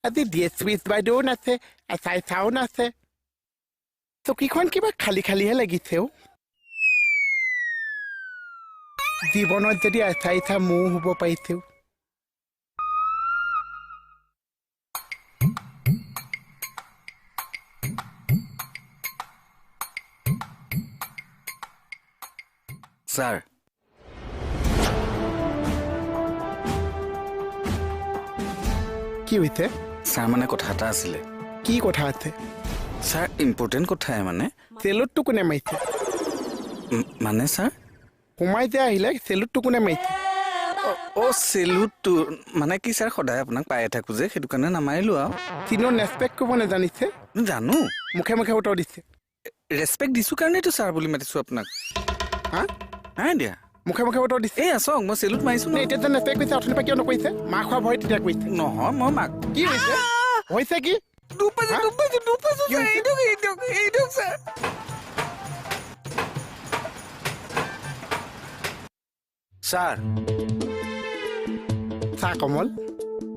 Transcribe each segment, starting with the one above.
আজি D S P বাইদেউও নাছে, এছ I ছাৰো নাছে, চকীখন কিবা খালী খালীহে লাগিছে অ'। জীৱনত যদি এছ I sir ময়ো হ'ব পাৰিছো। ছাৰ কি হৈছে? ছাৰ মানে কথা এটা আছিলে। কি কথা আছে? ছাৰ ইম্পৰ্টেণ্ট কথাই মানে। চেলুটটো কোনে মাৰিছে? মানে ছাৰ সোমাই যে আহিলে চেলুটটো কোনে মাৰিছে? অ' চেলুটটো মানে কি ছাৰ, সদায় আপোনাক পায়ে থাকো যে, সেইটো কাৰণে নামাৰিলো আৰু। চিনিয়ৰ ৰেচপেক্ট কৰিব নাজানিছে? জানো। মুখে মুখে উত্তৰ দিছে। ৰেচপেক্ট দিছো কাৰণেতো ছাৰ বুলি মাতিছো আপোনাক। হা নাই দিয়া, মুখে মুখে উত্তৰ দিছে। এই আছক, মই চেলুট মাৰিছো। এতিয়া যে ৰেচপেক্ট কৰিছে, অথনিৰ পৰা কিয় নকৰিছে? মাক খোৱা ভয় তেতিয়া কৰিছে। নহয় মই মাক কি হৈছে? হৈছে কি? ছাৰ চা কমল,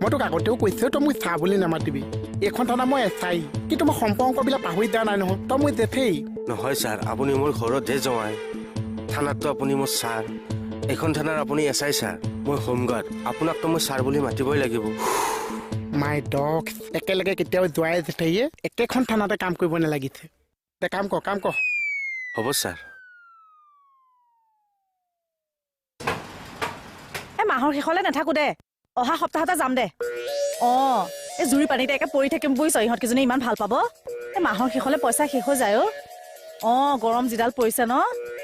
মই তোক আগতেও কৈছো তই মোক চা বুলি নামাতিবি। এইখন থানা মই এছ I, কিন্তু মই সম্পৰ্কবিলাক পাহৰি যোৱা নাই নহয়। তই মোৰ জেঠেই নহয় ছাৰ, আপুনি মোৰ ঘৰতহে জোঁৱাই, থানাততো আপুনি মোৰ ছাৰ। এইখন থানাৰ আপুনি এছ I sir, মই হোমগাৰ্ড, আপোনাকতো মই ছাৰ বুলি মাতিবই লাগিব। মাই ডগ, একেলগে কেতিয়াও যোৱাই জেঠেইয়ে একেখন থানাতে কাম কৰিব নালাগিছে। দে কাম কৰ, কাম কৰ। হ'ব ছাৰ। এই মাহৰ শেষলৈ নাথাকো দে, অহা সপ্তাহতে যাম দে। অঁ এই জুৰি পানীতে একে পৰি থাকিম বুজিছ, ইহঁত কেইজনী ইমান ভাল পাব। এই মাহৰ শেষলৈ পইচা শেষ হৈ যায় অ'। অঁ গৰম যিডাল পৰিছে ন,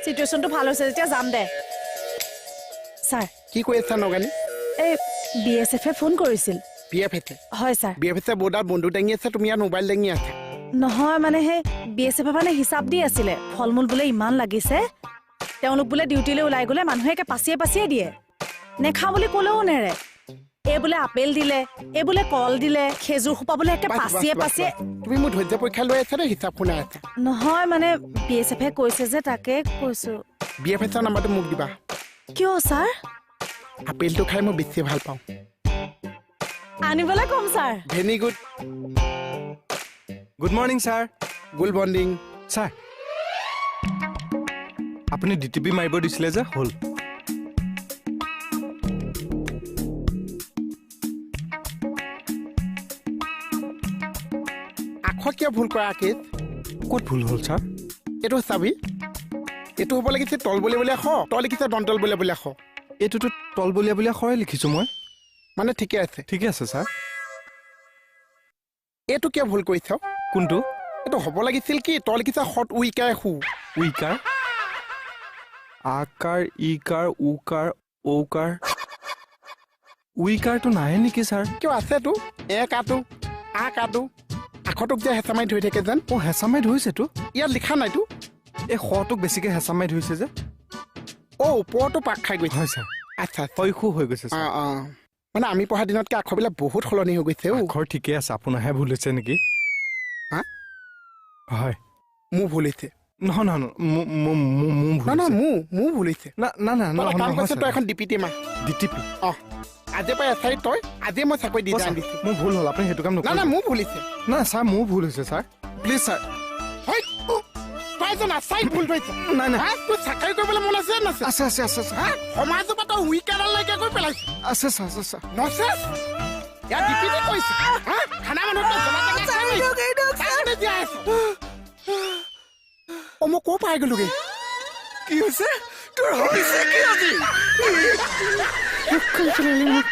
চিটুৱেশ্যনটো ভাল হৈছে যেতিয়া যাম দে। ছাৰ কি কৈ আছা নগানী? এই বি এছ এফে ফোন কৰিছিল। বি এফ এফে? হয় ছাৰ। বি এফ এফে বৰ্ডাৰ বন্দুক দাঙি আছে, তুমি ইয়াত মোবাইল দাঙি আছা? নহয় মানে সেই বি এছ এফে মানে হিচাপ দি আছিলে, ফল মূল বোলে ইমান লাগিছে, তেওঁলোক বোলে ডিউটিলৈ ওলাই গ'লে মানুহে একে পাচিয়ে পাচিয়ে দিয়ে, নেখাওঁ বুলি ক'লেও নেৰে। এই বোলে আপেল দিলে, এই বোলে কল দিলে, খেজুৰ সোপা বোলে একে পাচিয়ে পাচিয়ে। তুমি মোৰ ধৈৰ্য পৰীক্ষা লৈ আছা নে হিচাপ শুনাই আছা? নহয় মানে বি এছ এফে কৈছে যে তাকে কৈছো। বি এফ এছৰ নাম্বাৰটো মোক দিবা। কিয় ছাৰ? আপেলটো খাই মই বেছি ভাল পাওঁ। আনিবলৈ ক'ম sir. Very good. Good morning sir. Good morning sir. আপুনি ডি টি পি মাৰিব দিছিলে যে, হ'ল। আখৰ কিয় ভুল কৰা আকিজ? ক'ত ভুল হ'ল ছাৰ? এইটো চাবি, এইটো হ'ব লাগিছে তল বুলি বুলি আখ, তল লিখিছে দন্তল বুলি বুলি আখ। এইটোতো তল বলীয়া বুলি আখৰে লিখিছো মই। মানে ঠিকে আছে? ঠিকে আছে ছাৰ। এইটো কিয় ভুল কৰিছ? কোনটো? এইটো হ'ব লাগিছিল কি, তই লিখিছ সৎ উইকাৰ সু। উইকাৰ, আকাৰ, ইকাৰ, উকাৰ, ঔকাৰ, উইকাৰটো নাহে নেকি ছাৰ? কিয় আছেতো, এ কাটো, আ কাটো, আখৰটোক যে হেঁচা মাৰি ধৰি থাকে যেন। অ' হেঁচা মাৰি ধৰিছেতো, ইয়াত লিখা নাইতো। এই শটোক বেছিকৈ হেঁচা মাৰি ধৰিছে যে। অ' ওপৰতো পাক খাই গৈছে। হয় ছাৰ। আচ্ছা, শৈশু হৈ গৈছে। অঁ অঁ, মানে আমি পঢ়া দিনতকৈ আখৰবিলাক বহুত সলনি হৈ গৈছে। আখৰ ঠিকে আছে, আপোনাৰহে ভুল হৈছে নেকি? হা হয়, মোৰ ভুল হৈছে। নহয় নহয়, মোৰ নহয়, মোৰ ভুল হৈছে। না না না, কাম কৰিছে তই এখন ডি পি টি মাৰ। D T P? অঁ, আজিৰ পৰা এছ I তই, আজিয়ে মই চাকৰি দি দিছোঁ। মোৰ ভুল হ'ল, আপুনি সেইটো কাম নকৰিব। না না, মোৰ ভুল হৈছে। না ছাৰ, মোৰ ভুল হৈছে ছাৰ, প্লিজ ছাৰ। হয়, তই যেন আছাই ভুল ধৰিছ। নাই নাই, তোৰ চাকৰি কৰিবলৈ মন আছে নাছে? আছে আছে আছে। সমাজৰ পৰা তই উইকাৰডাল নাইকিয়া কৰি পেলাইছ। আছে ছাৰ, আছে ছাৰ। নচেছ ইয়াত ডি পি টি কৰিছে। থানা মানুহ অ' মই ক'ৰ পাই গ'লোগৈ? কি হৈছে তোৰ? হৈছে কি আজি? মোক।